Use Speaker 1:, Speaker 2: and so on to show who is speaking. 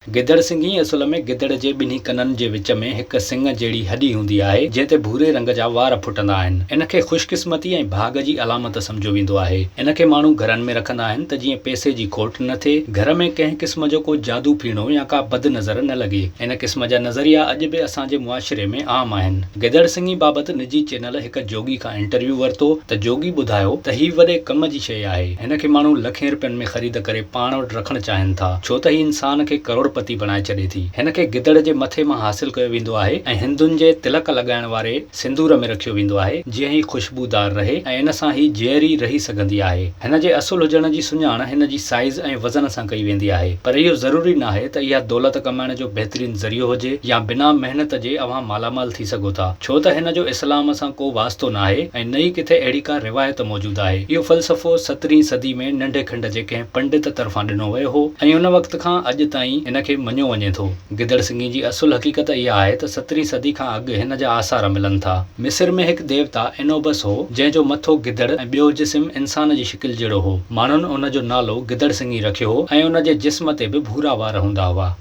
Speaker 1: گدڙ سنگهي اصل ۾ گدڙ جي ٻنهي ڪنن جي وچ ۾ هڪ سڱ جهڙي هڏي هوندي آهي، جنهن تي ڀوري رنگ جا وار ڦٽندا آهن. ان کي خوشقسمتي ۽ ڀاڳ جي علامت سمجهيو ويندو آهي. ان کي ماڻهو گهرن ۾ رکندا آهن ته جيئن پئسي جي کوٽ نه ٿئي، گهر ۾ ڪنهن قسم جو ڪو جادو ڦيڻو يا ڪا بد نظر نه لڳي. ان قسم جا نظريا اڄ به اسان جي معاشري ۾ عام آهن. گدڙ سنگهي بابت نجي چينل هڪ جوڳي کان انٽرويو ورتو ته جوڳي ٻڌايو ته هي وڏي ڪم جي شيء آهي. هن کي ماڻهو لکين رپين ۾ خريد ڪري پاڻ وٽ رکڻ چاهين ٿا، ڇو ته هي انسان کي ڪروڙ پتي بڻائي ڇڏي ٿي. هن کي گدڙ جي مٿي مان حاصل ڪيو ويندو آهي ۽ هندن جي تلڪ لڳائڻ واري سندور ۾ رکيو ويندو آهي، جيئن هي خوشبودار رهي ۽ ان سان هي جيئري رهي سگهندي آهي. هن جي اصل هجڻ جي سڃاڻ هن جي سائيز ۽ وزن سان ڪئي ويندي آهي، پر اهو ضروري ناهي ته اها دولت ڪمائڻ جو بهترين ذريعو هجي يا بنا محنت جي اوهان مالامال ٿي سگهو ٿا. ڇو ته هن جو اسلام سان ڪو واسطو ناهي ۽ نه ئي ڪٿي اهڙي ڪا روايت موجود آهي. اهو فلسفو سترهين صدي ۾ ننڍي کنڊ جي ڪنهن پنڊت طرفان ڏنو ويو هو ۽ ان وقت کان اڄ تائين هن کي مڃيو وڃي ٿو. گدڙ سنگهي جي اصل حقيقت اها آهي ته سترهين صدي کان اڳ هن جا آثار ملن ٿا. مصر ۾ هڪ ديوتا انوبس هو، جنهن جو مٿو گدڙ ۽ ٻيو جسم انسان جي شڪل جهڙو هو. ماڻهن ان جو نالو گدڙ سنگهي رکيو هو ۽ ان جي جسم تي به ڀورا وار هوندا هئا.